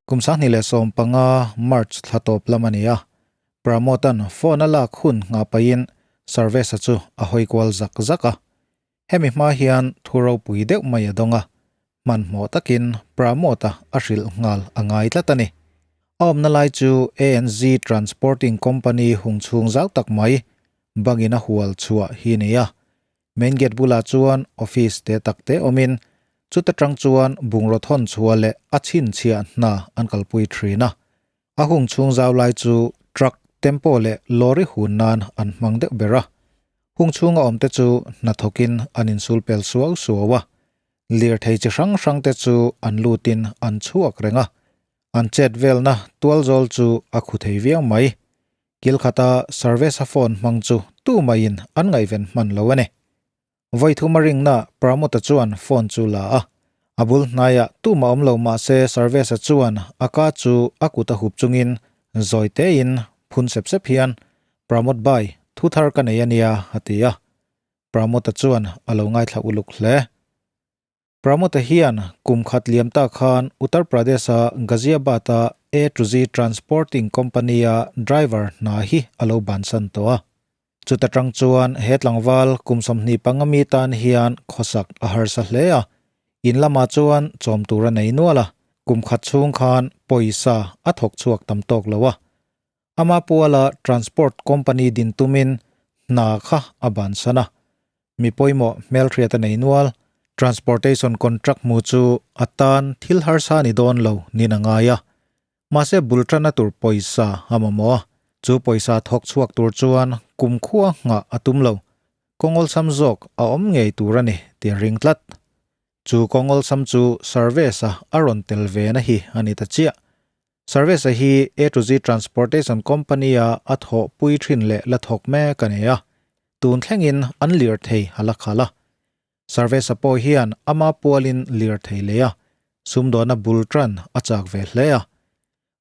Kum 2015 March thla tawp lam a ni a, Pramod-a'n phone a lak hun nghah pahin Sarvesh-a chu a hawi kual zak zak a. Hemi hma hian thu ropui deuh mai a dawng a, hmanhmawh takin Pramod-a a hrilh nghal a ngai tlat a ni. A awmna lai chu ANZ Transporting Company hung chhung zau tak mai bangin a hual chhuah hi a ni a. Main gate bulah chuan office te tak te awmin chuta tang chuan bungraw thawn chhuah leh a chhinchhiah hna an kalpui thin a. A hung chhung zau lai chu truck, tempo leh lorry hun nan an hmang deuh ber a. Hung chhunga awm te chu hnathawkin an insul pel suau suau a. Lirthei chi hrang hrang te chu an lutin an chhuak reng a. An chet velna tual zawl chu a khu thei viau mai. Kil khata service a phone hmang chu tu maiin an ngaihven hman lo a ni. Vawi thum a ringna Pramod-a chuan phone chu la a, a bul hnaiah tumah awm lo mah se service-a chuan a ka chu a kut a hup chungin zawi tein phun sep sep hian, Pramod bhai, thu thar ka nei a nia, a ti a. Pramod-a chuan a lo ngaithla uluk hle. Pramod-a hian kum khat liam ta khan Uttar Pradesh-a Ghaziabad-a A to Z Transporting Company-a driver hna hi a lo bansan tawh a. Chuta tang chuan he tlangval kum 25 mi tan hian khawsak a harsa hle a, in lamah chuan chawm tur a nei nual a, kum khat chhung khan pawisa a thawk chhuak tam tawk lo a. Ama puala transport company din tumin hna kha a bansan a. Mi pawimawh hmelhriat a nei nual. Transportation contract hmu chu a tan thil harsa ni dawn lo nin a ngai a. Mahse bul tana tur pawisa a mamawh a, chu pawisa thawk chhuak tur chuan kumkhua nghah a tum lo. Kawngawlsam zawk a awm ngei tur a ni tih a ring tlat. Chu kawngawlsam chu Service-a a rawn tel ve na hi a ni ta chiah. Service-a hi A to Z Transportation Company-a a thawhpui thin leh la thawk mek a nei a. Tun thlengin an lir thei a la khalh a. Service-a pawh hian ama pualin lir thei leh a, sumdawna bul tan a chak ve hle a.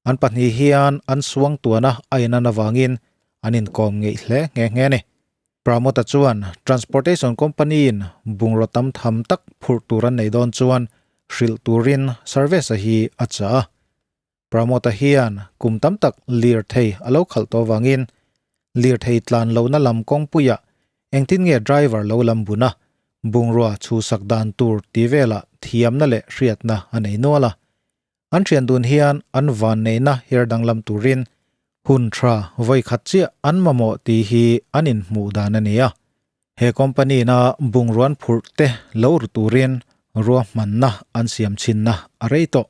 An pahnih hian an suang tuana a inan avangin an inkawm ngeih hle nghe nghe a ni. Pramod-a chuan Transportation Company-in bungraw tam tham tak phurh tur an nei dawn chuan hrilh turin Service-a hi a chah a. Pramod-a hian kum tam tak lirthei a lo khalh tawh avangin lirthei tlan lohna lam kawngpuiah engtin nge driver lo lam bun a, bungrua chhuhsak dan tur tih velah thiamna leh hriatna a nei nual a. An thian dun hian an vanneihna her danglam turin hun tha vawi khat chiah an mamawh tih hi an inhmuh dan a ni a. He company-na bungruan phurh te lo ru turin ruahmanna an siam chhinna a rei tawh.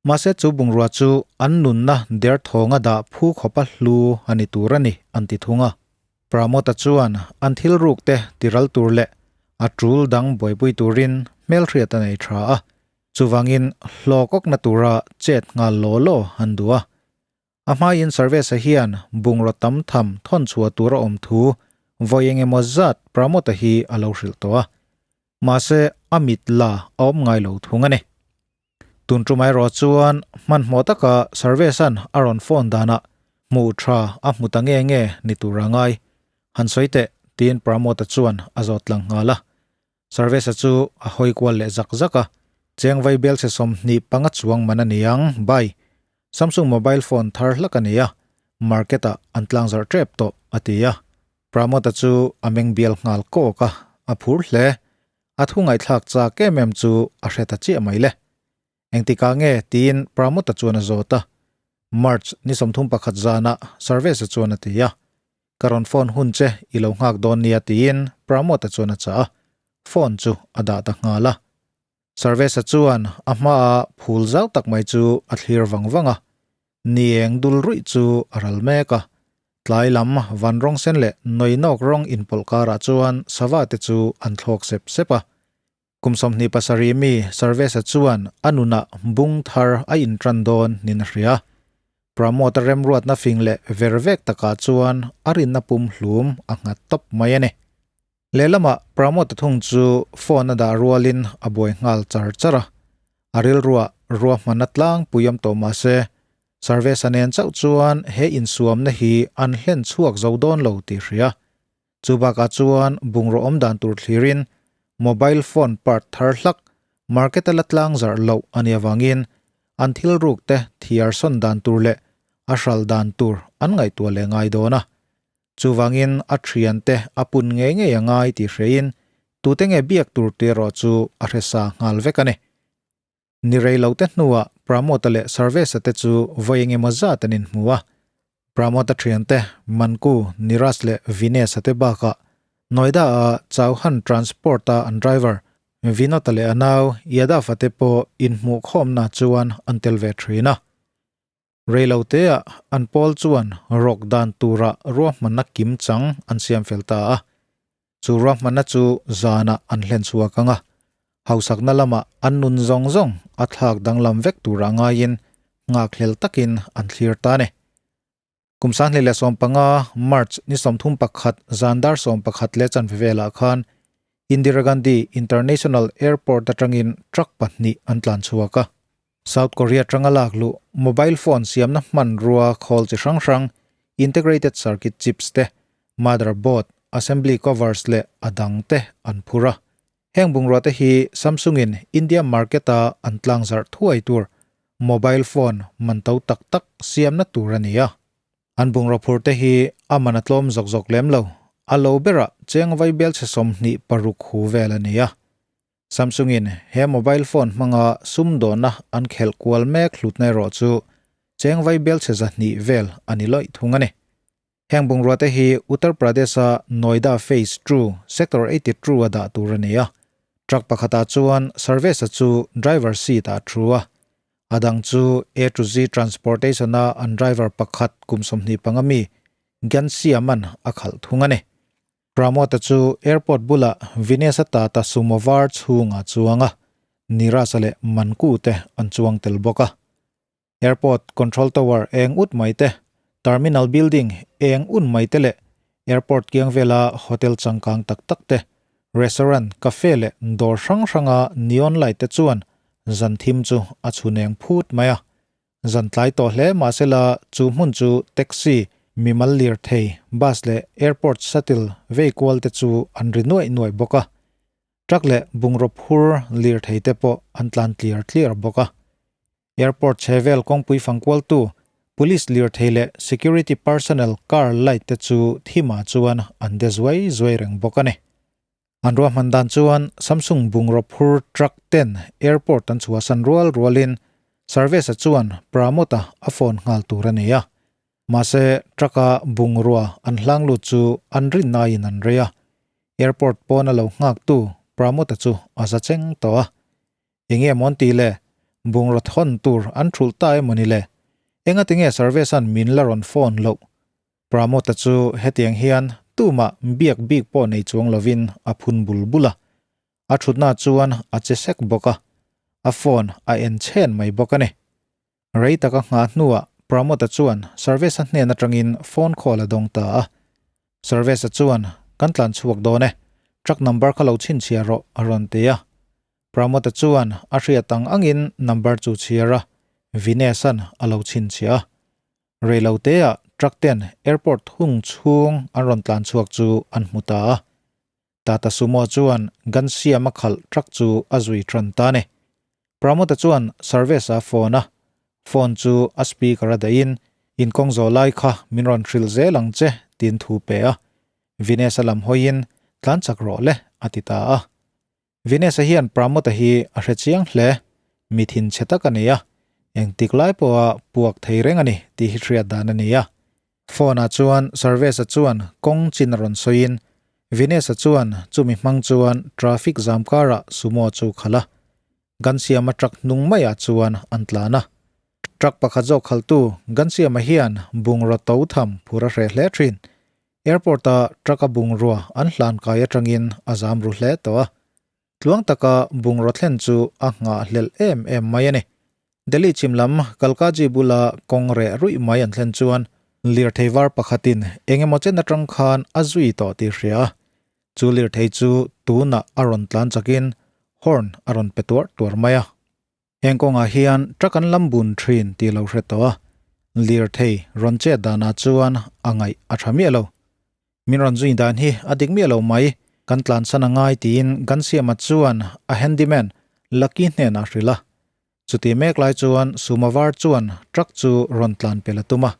Mahse chu bungrua chu an nunna derthawnga dah phu khawpa hlu a ni tur a ni an ti thung a. Pramod-a chuan an thil ruk te tiral tur leh a tul dang buaipui turin hmelhriat a nei tha a. Chuvangin hlawkawkna tura chet nghal law law an duh a. A hmain Service-a hian bungraw tam tham thawn chhuah tur a awm thu vawi eng emaw zat Pramod-a hi a lo hrilh tawh a. Mahse a mit la a awm ngai lo thung a ni. Tun tumah erawh chuan hmanhmawh taka Service-a'n a rawn phone danah hmuh tha a hmu ta nge nge ni tur a ngai. Han sawi teh, tiin Pramod-a chuan a zawt tlang nghal a. Service-a chu a hawi kual leh zak zak a, Cheng vai bel chhe 25 chuang man a ni ang, bye. Samsung mobile phone thar hlak a ni a, market-ah an tlang zarh tep tawh, a ti a. Pramod-a chu a meng bial nghal kawk a, a phur hle. A thu ngaihthlak chak em em chu a hre ta chiah mai le. Engtikah nge? tiin Pramod-a chuan a zawt a. March ni 31 zanah Service-a chuan a ti a. Ka rawn phone hun che i lo nghak dawn nia tiin Pramod-a chuan a chah a, phone chu a dah ta nghal a. Sarvesa chuan a hmaa phul zau tak mai chu a thlir vang vang a, ni eng dul ruih chu a ral mek a. Tlai lam van rawng sen leh nawi nawk rawng inpawlh karah chuan sava te chu an thlawk sep sep a. Kum 27 mi Sarvesa chuan a nunah bung thar a intran dawn nin a hria. Pramod-a remruatna fing leh ver vek takah chuan a rinna pum hlum a nghat tawp mai a ni. Lehlamah Pramod-a thung chu phone a dah rualin a buai nghal char char a. A rilruah ruahmanna tlangpui awm tawh mah se, Sarvesa nen chauh chuan he insuamna hi an hlen chhuak zo dawn lo tih hria. Chu bakah chuan bungraw awm dan tur thlirin mobile phone part thar hlak market a la tlang zarh loh a nih avangin an thil ruk te thiar sawn dan tur leh a hral dan tur an ngaihtuah leh ngai dawn a. Chuvangin a thiante a pun ngei ngei a ngai tih hrein tute nge biak tur tih erawh chu a hre sa nghal vek a ni. Ni rei lo te hnuah Pramod-a leh Sarvesh-a te chu vawi eng emaw zat an inhmu a. Pramod-a thiante Manku, Niraj leh Vinesh-a te bakah Noida-a Chauhan Transport-a an driver Vinod-a leh a nau Yadav-a te pawh inhmuhkhawmna chuan an tel ve thin a. Reiloteah an pawl chuan rawk dan tura ruahmanna kim chang an siam fel ta a. Chu ruahmanna chu zanah an hlen chhuak ang a, hausakna lamah an nun zawng zawng a thlak danglam vek tura ngaiin nghakhlel takin an thlir ta a ni. Kum 2015 March ni 31 zan dar 11 leh chanve velah khan Indira Gandhi International Airport atangin truck pahnih an tlan chhuak a. South Korea atanga lak luh mobile phone siamna hmanrua khawl chi hrang hrang, integrated circuit chips te, motherboard, assembly covers leh a dang te an phur a. Heng bungrua te hi Samsung in India market a an tlangzarh thuai tur mobile phone man to tak tak siamna tur a ni a. An bungraw phur te hi a man a tlawm zawk zawk lem lo, a lo berah cheng vai bel chhe 26 hu vel a ni a. Samsung in he mobile phone hmanga sumdawnna an khelh kual mek hlutna erawh chu cheng vai bel chhe 200 vel a ni lawih thung a ni. Heng bungrua te hi Uttar Pradesh-a Noida Phase 2, Sector 82 a dah tur a ni a. Truck pakhatah chuan Sarvesh-a chu driver seat-ah a thu a. A dang chu A to Z Transportation-a an driver pakhat kum 25 mi Ghanshyam-a'n a khalh thung a ni. Pramod-a chu airport bulah Vinesh-a Tata Sumo var chhungah a chuang a, Neeraj-a leh Manku te an chuang tel bawk a. Airport control tower eng ut mai te, terminal building eng un mai te leh airport kiang vela hotel changkang tak tak te, restaurant, cafe leh dawr hrang hranga neon light te chuan zan thim chu a chhun eng phut mai a. Zan tlai tawh hle mahsela chu hmun chu taxi, mimal lirthei, bus leh airport shuttle vei kual te chu an ri nuaih nuaih bawk a. Truck leh bungraw phur lirthei te pawh an tlan tliar tliar bawk a. Airport chhevel kawngpui fangkualtu, Police lirthei leh security personnel car light te chu thimah chuan an de zuai zuai reng bawk a ni. An ruahman dan chuan Samsung bungraw phur truck ten airport an chhuahsan rual rualin Sarvesh-a chuan Pramod-a a phone nghal tur a ni a. Mahse truck-a bungrua an hlang lut chu an rinnain an rei a. Airport pawna lo nghaktu Pramod-a chu a za cheng tawh a. Enge mawn ti le? Bungraw thawn tur an thulh ta emaw ni le? Engati nge Sarvesh-a'n min la rawn phone loh? Pramod-a chu hetiang hian tumah biak bik pawh nei chuang lovin a phun bul bul a. A thutna chuan a che sek bawk a, a phone a en chhen mai bawk a ni. Rei taka nghah hnuah Pramod-a chuan Sarvesh-a hnen atangin phone call a dawng ta a. Sarvesh-a chuan, Kan tlan chhuak dawn e, truck number kha lo chhinchhiah rawh, a rawn ti a. Pramod-a chuan a hriat ang angin number chu chhiar a, Vinesh-a'n a lo chhinchhiah a. Rei lo teah truck ten airport hung chhung an rawn tlan chhuak chu an hmu ta a. Tata Sumo chuan Ghanshyam a khalh truck chu a zui tan ta a ni. Pramod-a chuan Sarvesh-a phone a, phone chu a speaker a dahin, Inkawng zawh lai kha min rawn hrilh zel ang che, tiin thu pe a. Vinesh-a lam hawiin, Tlan chak rawh le, a ti ta a. Vinesh-a hian Pramod-a hi a hre chiang hle, mi thinchhe tak a ni a, engtik lai pawha puak thei reng a ni tih hi hriat dan a ni a. Phone-ah chuan Sarvesh-a chuan kawng chin a rawn sawiin, Vinesh-a chuan chumi hmang chuan traffic zam karah sumo chu khalh a, Ghanshyam-a truck hnung maiah chuan an tlan a. Truck pakhat zawk khalhtu Ghanshyam-a hian bungraw to tham phur a hreh hle thin. Airport-a truck-a bungrua an hlan kai atangin a zam ru hle tawh a. Tluang taka bungraw thlen chu a nghahhlelh em em mai a ni. Delhi chhim lam Kalkaji bula kawng reh ruih mai an thlen chuan lirthei var pakhatin eng emaw chen atang khan a zui tawh tih hria a. Chu lirthei chu tunah a rawn tlan chakin horn a rawn pe tuar tuar mai a. Heng kawngah hian truck an lam bun thin tih lo hre tawh a, lirthei rawn chet danah chuan a ngaih a tha miah lo. Min rawn zui dan hi a dik miah lo mai, kan tlansan a ngai tiin Ghanshyam-a chuan a handyman Lucky hnenah a hrilh a. Chuti mek lai chuan Suma var chuan truck chu rawn tlan pel a tum a,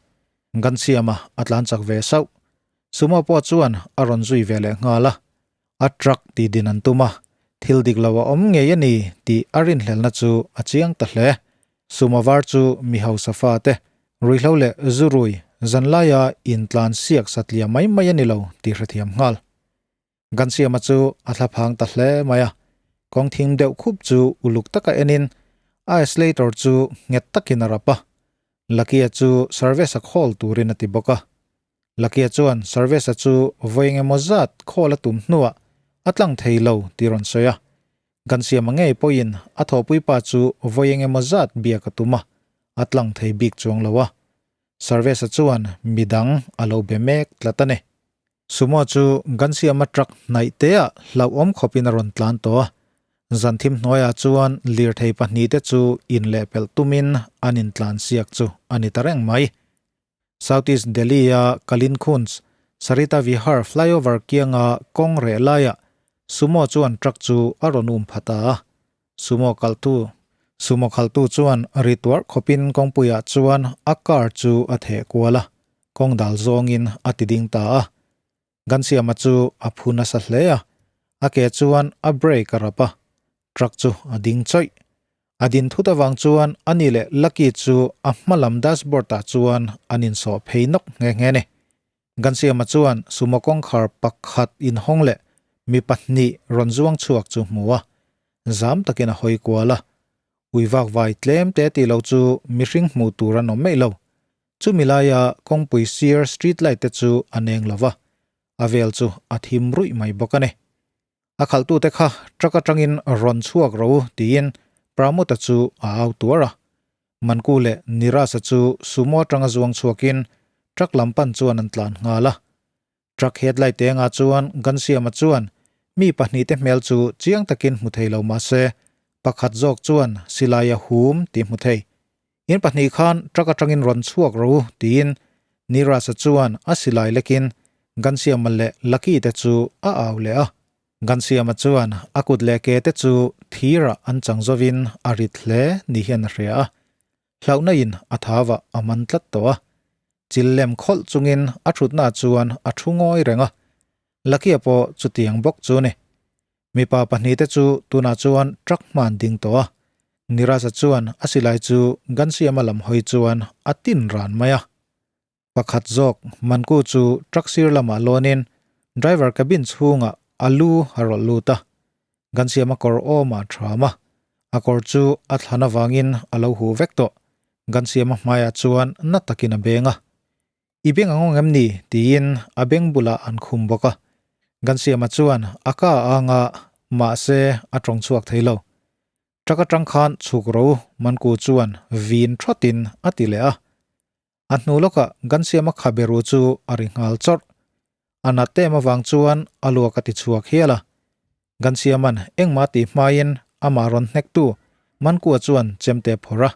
Gansiama a tlan chak ve sauh. Sumo pawh chuan a rawn zui ve leh nghal a, a truck tih din an tum a, thil dik lo a awm ngei a ni tih a rinhlelna chu a chiang ta hle. Suma var chu mi hausa fate, ruihhlo leh zurui zanlaia intlan siak satliah mai mai a ni lo tih hrethiam nghal. Gansiama chu a thlaphang ta hle mai a, kawng thing deuh khup chu uluk taka enin a accelerator chu nghet takin a rap a, Lucky-a chu service-a call turin a ti bawk a. Lucky-a chuan service-a chu vawi engemaw zat call a tum hnuah a tlang thei lo tih rawn sawi a. Gansiama ngei pawhin a thawhpuipa chu vawi engemaw zat biak a tum a, a tlang thei bik chuang lo a. Service-a chuan midang a lo be mek tlat a ni. Sumo chu Gansiama truck hnaih teah hlauhawm khawpin a rawn tlan tawh a, zanthim hnuaiah chuan lirthei pahnihte chu inlehpelh tumin an intlan siak chu a ni ta reng mai. South East Delhi-a Kalin Kunj, Sarita Vihar flyover kianga kawng reh laiah Sumo chuan truck chu a rawn um pha ta a, Sumo kaltu Sumo khaltu chuan ri tuarh khawpin kawngpuiah chuan a car chu a theh kual a, kawng dal zawngin a ti ding ta a. Gansiama chu a phu nasa hle a, a ke chuan a brake a rap a, truck chu a ding chawih. A din thut avang chuan ani leh Lucky chu a hma lam dashboard ah chuan an insawh phei nawk nghe nghe a ni. Gansiama chuan sumo kawngkhar pakhat inhawng leh mi pahnih rawn zuang chhuak chu hmu a, zam takin a hawi kual a. Ui vak vai tlem te tih lo chu mihring hmuh tur an awm meih lo. Chumi laia kawngpui sir street light te chu a neng lo va, a vel chu a thim ruih mai bawk a ni. A khalhtute kha truck atangin rawn chhuak ro tiin Pramod-a chu a au tuar a. Manku leh Niraj-a chu sumo atanga zuang chhuakin truck lam pan chuan an tlan nghal a. Truck headlight te engah chuan Ghansiama chuan mi pahnihte hmel chu chiang takin hmu thei lo mahse pakhat zawk chuan silai a hum tih hmu thei. In pahnih khan truck atangin rawn chhuak ro tiin Niraj-a chuan a silai lekin Ghansiama leh Lucky te chu a au leh a. Ghansiama chuan a kut leh ke te chu thirah an chang zovin a rit hle ni hian a hria a. Hlauhna in a thavah a man tlat tawh a. Chil lem khawlh chungin a thutna chuan a thu ngawi reng a. Lucky-a pawh chutiang bawk chu ni. Mipa pahnihte chu tunah chuan truck hman ding tawh a. Niraj-a chuan a silai chu Ghansiama lam hawi chuan a tin ran mai a. Pakhat zawk Manku chu truck sir lamah lawnin driver cabin chhungah a lu a rawlh lut a. Ghansiama kawr awmah a thram a, a kawr chu a thlan avangin a lo huh vek tawh. Ghansiama hmaiah chuan na takin a beng a. I beng ang awng em ni? tiin a beng bulah an khum bawk a. Gansiama chuan a ka a ang a, mahse a tawng chhuak thei lo. Truck atang khan chhuk ro Manku chuan vin thawtin a ti leh a. A hnu lawkah Gansiama khabe ru chu a ri nghal chawrh. A nat em avang chuan a luak a ti chhuak hial a. Gansiama'n engmah tih hmain amah rawn hnektu Mankua chuan chemte a phawrh a.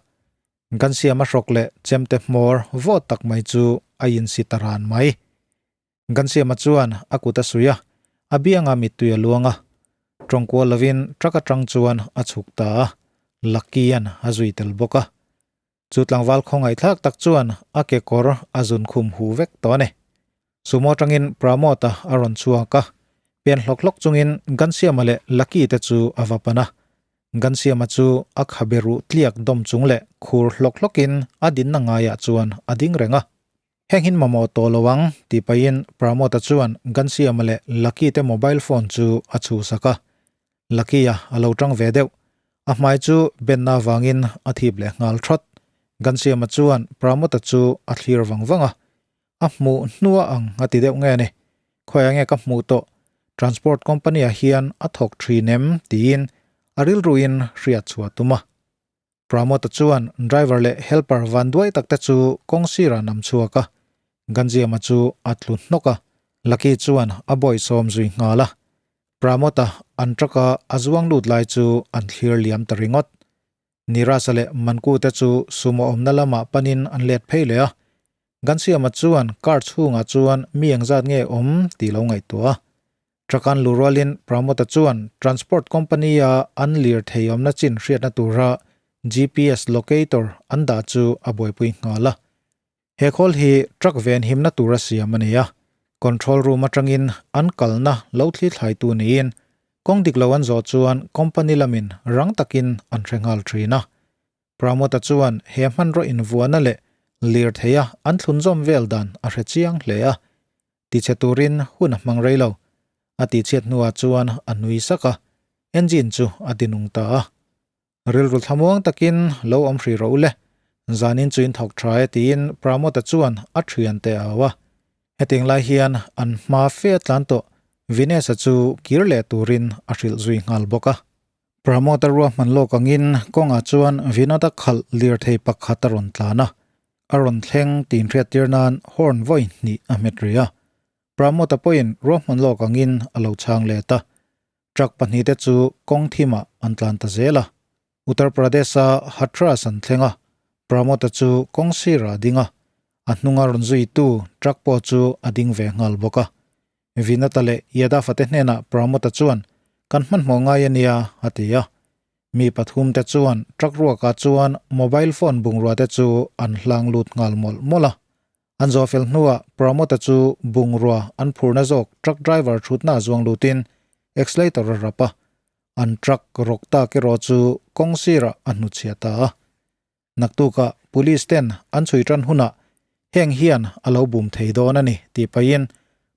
Gansiama hrawk leh chemte hmawr vawt tak mai chu a insi ta ran mai. Gansiama chuan a kut a suih a, a bianga mittui a luang a. Tawngkual lovin truck atang chuan a chhuk ta a, Lucky-a'n a zui tel bawk a. Chu tlangval khawngaihthlak tak chuan a kekawr a zun khum hu vek tawh a ni. Sumo atangin Pramod-a a rawn chhuak a, pen hlawk hlawk chungin Gansiama leh Lucky te chu a va pan a. Gansiama chu a khabe ruh tliak dawm chung leh khur hlawk hlawkin a dinna ngaiah chuan a ding reng a. Heng hin mamawh tawh lo ang tih pahin Pramod-a chuan Gansiama leh Lucky te mobile phone chu a chhuhsak a. Lucky-a a lo tang ve deuh. A hmai chu benna avangin a thip leh nghal thawt. Gansiama chuan Pramod-a chu a thlir vang vang a. A hmuh hnua ang a ti deuh nge ni. Khawiah nge ka hmuh tawh? Transport company-ah hian a thawk thin em? tiin a rilruin hriat chhuah tum a. Pramod-a chuan driver leh helper van duai tak te chu kawng sirah nam chhuak a, Ganjiama chu a tlu hnawk a, Lucky chuan a bawihsawm zui nghal a. Pramod-a an truck-a a zuang lut lai chu an thlir liam ta ringawt. Niraj-a leh Manku te chu sumo awmna lamah panin an let phei leh a, Gansiama chuan car chhungah chuan mi engzat nge awm tih lo ngaihtuah a. Truck an luh rualin Pramod-a chuan transport company-a an lir thei awmna chin hriatna tura GPS locator an dah chu a buaipui nghal a. He khawl hi truck ven himna tura siam a ni a, control room atangin an kalna lo thli thlaitu niin kawng dik lo an zawh chuan company lamin rang takin an hre nghal thin a. Pramod-a chuan he hmanraw invuahna leh lirtheia an thlunzawm vel dan a hre chiang hle a, tichhe turin hun a hmang rei lo. A tihchhiat hnuah chuan a nui sak a, engine chu a tinung ta a. Rilru thlamuang takin lo awm hrih rawh u le, zanin chu in thawk tha e tiin Pramod-a chuan a thiante a au a. Hetiang lai hian an hma fe a tlan tawh Vinesh-a chu kir leh turin a hrilh zui nghal bawk a. Pramod-a ruahman lawk angin kawngah chuan Vinod-a khalh lirthei pakhat a rawn tlan a, a rawn thleng tih inhriattir nan horn vawi hnih a hmet rih a. Pramod-a pawhin ruahman lawk angin a lo chhang let a, truck pahnihte chu kawng thimah an tlan ta zel a. Uttar Pradesh-a Hathras an thleng a, Pramod-a chu kawng sirah a ding a, a hnunga rawn zuitu truck pawh chu a ding ve nghal bawk a. Vinata leh Yadav-a te hnenah Pramod-a chuan, Kan hmanhmawh ngai a nia, a ti a. Mi pathumte chuan truck ruakah chuan mobile phone bungrua te chu an hlang lut nghal mawlh mawlh a. An zawh fel hnuah Pramod-a chu bungrua an phurna zawk truck driver thutna a zuang lutin accelerator a rap a, an truck rawk tak erawh chu kawng sirah a hnuchhiah ta a. Naktukah police ten an chhui tan hunah heng hian a lo bum thei dawn a ni tih pahin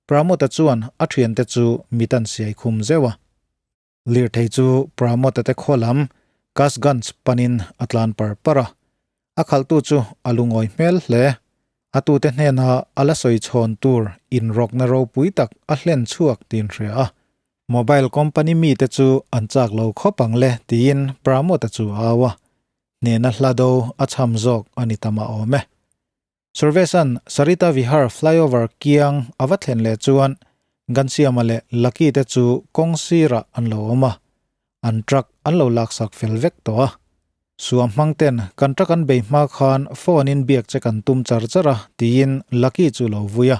Pramod-a chuan a thiante chu mit an siai khum zeuh a. Lirthei chu Pramod-a te khaw lam Kasganj panin a tlan par par a, a khalhtu chu a lungawi hmel hle. A tute hnena a la sawi chhawn tur inrawkna ropui tak a hlen chhuak tiin hria a. Mobile company mite chu an chak lo khawp ang le tiin Pramod-a chu a au a, hnena hla do a chham zawk a ni ta mah awm e. Survesan Sarita Vihar flyover kiang a va thlen leh chuan Gansiama leh Lucky te chu kawng sirah an lo awm a, an truck an lo laksak fel vek tawh a. Suam hmang ten kan truck an bei hma khan phone in biak che kan tum char char a tiin Lucky chu lo vui a.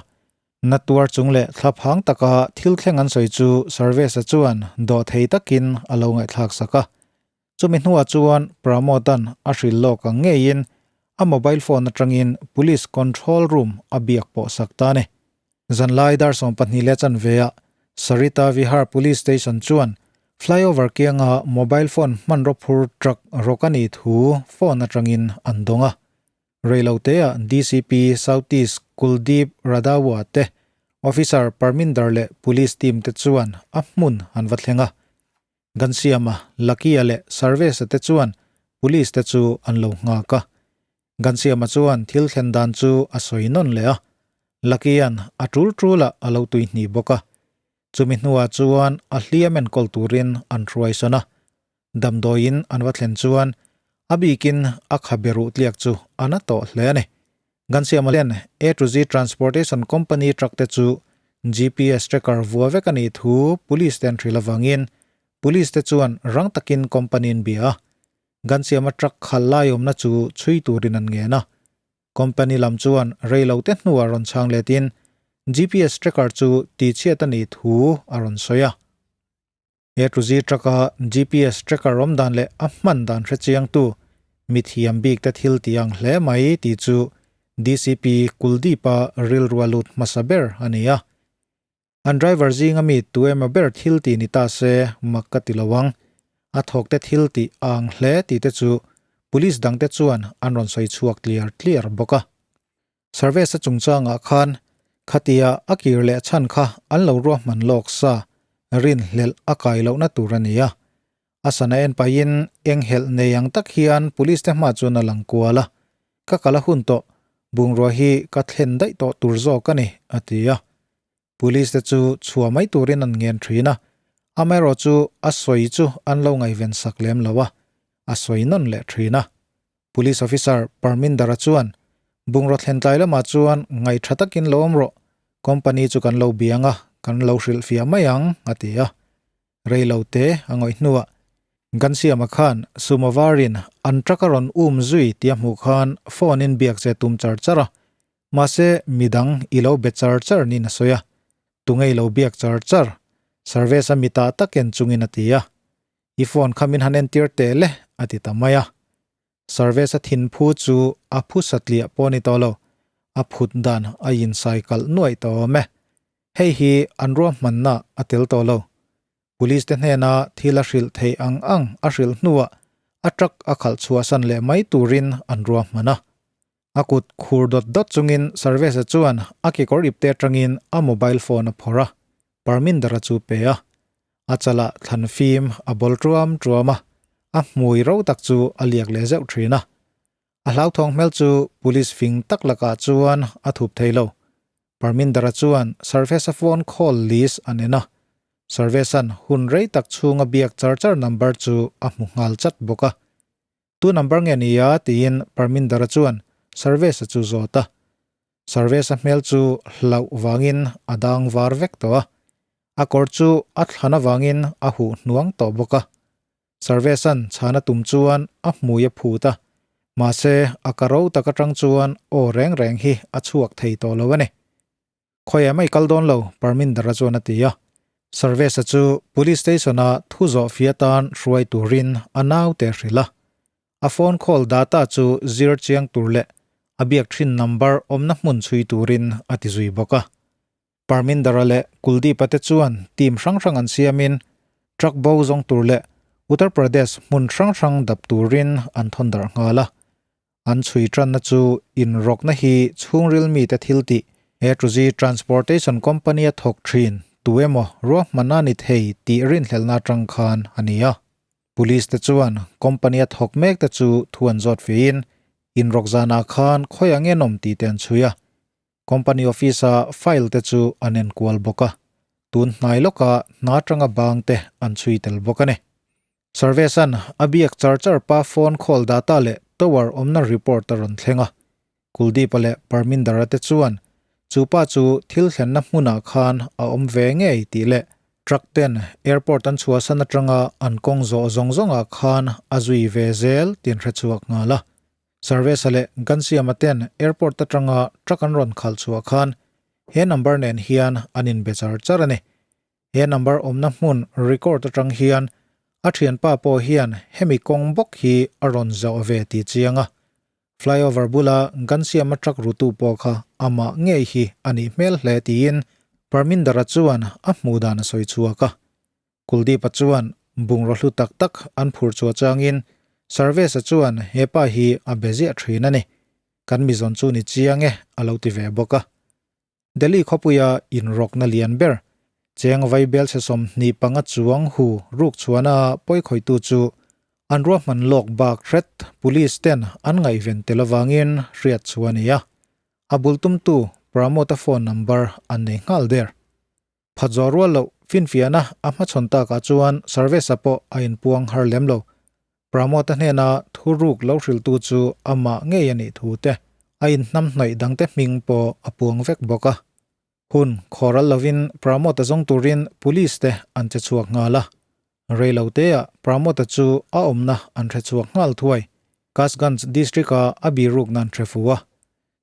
Na tuar chung leh thlaphang taka thil thleng an sawi chu Survesh-a chuan dawhthei takin a lo ngaihthlak sak a. Chumi hnuah chuan Pramod-a'n a hrilh lawk ang ngeiin a mobile phone atangin Police Control Room a biak pawh sak ta a ni. Zanlai dar 12 leh chanveah Sarita Vihar Police Station chuan flyover kianga mobile phone hmanraw phur truck rawk a nih thu phone atangin an dawng a. Reiloteah DCP South East Kuldeep Radawa te, Officer Parminder leh Police team te chuan a hmun an va thleng a. Gansiama, Lucky-a leh Sarvesh-a te chuan Police te chu an lo nghak a. Gansiama chuan thil thlen dan chu a sawi nawn leh a, Lucky-a'n a tul tulah a lo tui hnih bawk a. Chumi hnuah chuan a hliam enkawl turin an hruai sawn a. Damdawiin an va thlen chuan a bikin a khabe ruh tliak chu a na tawh hle a ni. Gansiama hian A to Z Transportation Company truck te chu GPS tracker vua vek a nih thu police te an hrilh avangin police te chuan rang takin company an bia a. Gansiama truck khal lai awmna chu chhui turin an ngen a. Company lam chuan rei lo te hnuah rawn chhang letin GPS tracker chu tihchhiat a nih thu a rawn sawi a. He Truzi truck-a GPS tracker awm dan leh a hman dan hre chiangtu mithiam bik te thil ti ang hle mai tih chu DCP Kuldeep-a rilru a lut hmasa ber a ni a. An driver zinga mi tu emaw ber thil ti ni ta se mak ka ti lo ang. A thawk te thil tih a ang hle tih te chu police dang te chuan an rawn sawi chhuak tliar tliar bawk a. Service-a chungchangah khan khatia a kir leh chhan kha an lo ruahman lawk sa rinhlelh a kai lohna tur a ni a. A sana en pahin enghelh nei ang tak hian police te hma chuan a lang kual a, Ka kal a hun tawh, bungrua hi ka thlen daih tawh tur zawk a ni, a ti a. Police te chu chhuah mai turin an ngen thin a, amaherawh chu a sawi chu an lo ngaihven sak lem lo a, a sawi nawn leh thin a. Police officer Parminder-a chuan, Bungraw thlen tlai lamah chuan ngaih tha takin lo awm rawh, company chu kan lo biang a, kan lo hrilhfiah mai ang, a ti a. Rei lo te a ngawih hnuah Gansiama khan Sumo varin an truck a rawn um zui tih a hmuh khan phone in biak che tum char char a, mahse midang i lo be char char niin a sawi a, tunge i lo biak char char? Service a mitah tak en chungin a ti a, I phone kha min han entir teh le a ti ta mai a. Service a thin phu chu a phu satliah pawh a ni tawh lo, a phut dan a insai kalh nuaih tawh awm e. Hei hi an ruahmanna a tel tawh lo. Police te hnena thil a hrilh theih ang ang a hrilh hnuah a truck a khalh chhuahsan leh mai turin an ruahman a. A kut khur dawt dawt chungin Sarvesa chuan a kekawr ipte atangin a mobile phone a phawrh a, Parmindara chu pe a. A chalah thlan fim a bawl tuam tuam a, a hmui ro tak chu a liak leh zeuh thin a. A hlauthawng hmel chu police fing tak lakah chuan a thup thei lo. Parmindara chuan Sarvesa phone call list an en a, Sarvesa'n hun rei tak chhunga biak char char number chu a hmu nghal chat bawk a. Tu number nge ni a? tiin Parmindara chuan Sarvesa chu zawt a. Sarvesa hmel chu hlauh vangin a dang var vek tawh a. A kawr chu a thlan avangin a huh hnuang tawh bawk a. Sarvesan chhana tum chuan a hmui a phut a, mahse a ka ro tak atang chuan aw reng reng hi a chhuak thei tawh lo a ni. Khawiah mai kal dawn lo, Parmindara chuan a ti a. Sarvesa chu Police Station-a thu zawh fia atan hruai turin a naute a hrilh a. A phone call data chu zir chiang tur leh a biak thin number awmna hmun chhui turin a ti zui bawk a. Parmindara leh Kuldeep-a te chuan team hrang hrang an siamin truck bo zawng tur leh Uttar Pradesh hmun hrang hrang dap turin an thawn darh nghal a. An chhui tanna chu inrawkna hi chhungril mite thil tih he Truzi Transportation Company a thawk thin tu emaw ruahmanna ni thei tih rinhlelhna atang khan a ni a. Police te chuan company a thawk mek te chu thu an zawt fein inrawk zanah khan khawi ang enawm tih te an chhui a. Company office a file te chu an enkual bawk a. Tun hnai lawka hna atanga bang te an chhui tel bawk a ni. Sarvesan a biak char char pa phone call data leh tower awmna report a rawn thleng a. Kuldeep-a leh Parminder-a te chuan chu pa chu thil thlenna hmunah khan a awm ve ngei tih leh truck ten airport an chhuahsan atanga an kawng zawh zawng zawngah khan a zui ve zel tih an hrechhuak nghal a. Sarvesa leh Ghansiama ten airport atanga truck an rawn khalh chhuah khan he number nen hian an inbe char char a ni. He number awmna hmun record atang hian a thianpa pawh hian hemi kawng bawk hi a rawn zawh ve tih chiang a. Flyover bula Ghansiama truck rutu pawh kha amah ngei hi a nih hmel hle tiin Parmindara chuan a hmuh dan a sawi chhuak a. Kuldeep-a chuan bungraw hlu tak tak an phur chhuah changin Sarvesh-a chuan he pa hi a be ziah thin a ni. Kan mizawn chu ni chiang e a lo ti ve bawk a. Delhi khawpuia inrawkna lian ber, cheng vaibelchhe 25 chuang hu ruk chhuana pawikhawihtu chu an ruahman lawk bak hret police ten an ngaihven tel avangin hriat chu a ni a. A bul tumtu Pramod-a phone number an nei nghal der. Phat zawh rual loh finfiahna a hmachhawn takah chuan Sarvesa pawh a inpuang har lem lo. Pramod-a hnena thuruk lo hrilhtu chu amah ngei a nih thu te, a inhnamhnawih dangte hming pawh a puang vek bawk a. Hun khawral lovin Pramod-a zawng turin police te an che chhuak nghal a. Reiloteah Pramod-a chu a awmna an hre chhuak nghal thuai. Kasganj district-a a birukna an hre fu a.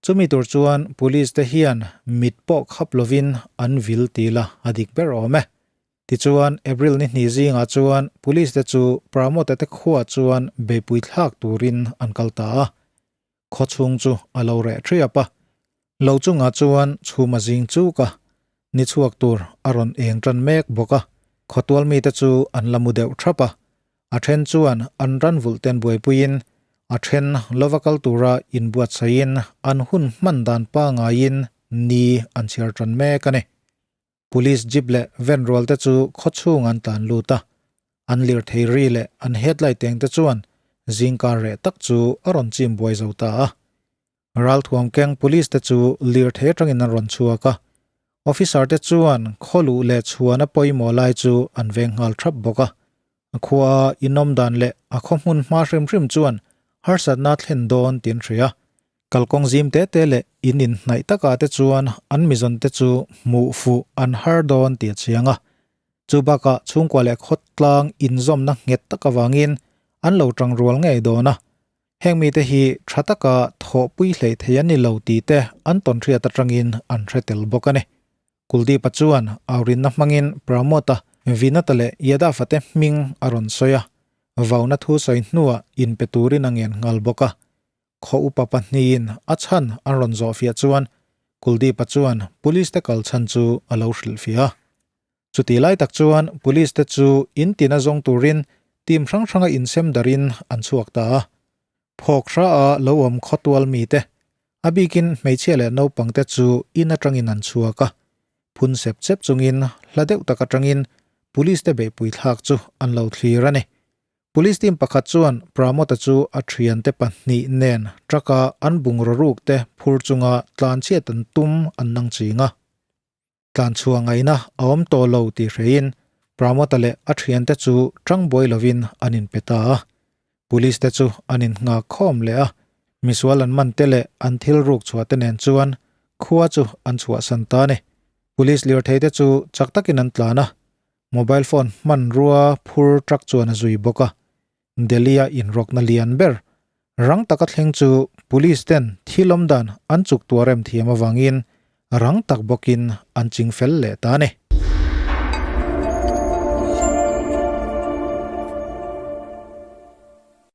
Chumi tur chuan police te hian mit pawh khap lovin an vil ti la a dik ber awm e. Tichuan April ni hnih zingah chuan police te chu Pramod-a te khuaah chuan beipui thlak turin an kal ta a. Khaw chhung chu a lo reh thiap a. Lo chungah chuan chhum a zing chuk a, ni chhuak tur a rawn eng tan mek bawk a. Khawtual mite chu an la mu deuh thap a. A then chuan an ran vulh ten buaipuiin, a then lova kal tura inbuatsaihin an hun hman dan pangaiin ni an chhiar tan mek a ni. Police jeep leh van rual te chu khaw chhung an tlan lut a, an lirthei ri leh an headlight eng te chuan zingkar reh tak chu a rawn chim buai zo ta a. Ralthuam keng police te chu lirthei atangin an rawn chhuak a, officer te chuan khaw luh leh chhuana pawimawh lai chu an veng nghal thap bawk a. A khua inawm dan leh a khaw hmun hma hrim hrim chuan harsatna thlen dawn tin hria. Kalkawng zim te te leh in inhnaih takah te chuan an mizawn te chu hmuh fuh an har dawn tih a chiang a. Chu bakah chhungkua leh khawtlang inzawmna nghet tak avangin an lo tang rual ngei dawn a. Heng mite hi tha taka thawhpui hleih thei an ni lo tih te an tawnhriat atangin an hre tel bawk a ni. Kuldeep-a chuan aurinna hmangin Pramod-a, Vinata leh Yadav-a te hming a rawn sawi a. Vauna thu sawi hnuah inpe turin a ngen nghal bawk a. Khaw upa pahnihin a chhan an rawn zawhfiah chuan Kuldeep-a chuan police te kal chhan chu a lo hrilhfiah a. Chutih lai tak chuan police te chu in tina zawng turin team hrang hranga insem darin an chhuak ta a. Phawk hra a lo awm khawtual mite, a bikin hmeichhia leh naupang te chu in atangin an chhuak a. Phun sep sep chungin hla deuh tak atangin police te beihpui thlak chu an lo thlir a ni. Police team pakhat chuan Pramod-a chu a thiante pahnih nen truck-a an bungraw ruk te phur chunga tlanchhiat an tum an nang ching a. Tlan chhuah ngaihna a awm tawh lo tih hrein Pramod-a leh a thiante chu tang buai lovin an inpe ta a. Police te chu an innghak khawm leh a, misual an man te leh an thil ruk chhuah te nen chuan khua chu an chhuahsan ta a ni. Police lirthei te chu chak takin an tlan a, mobile phone hmanrua phur truck chuan a zui bawk a. Delhi-a inrawkna lian ber rang taka thleng chu police ten thil awm dan an chuk tuar em thiam avangin rang tak bawkin an ching fel leh ta a ni.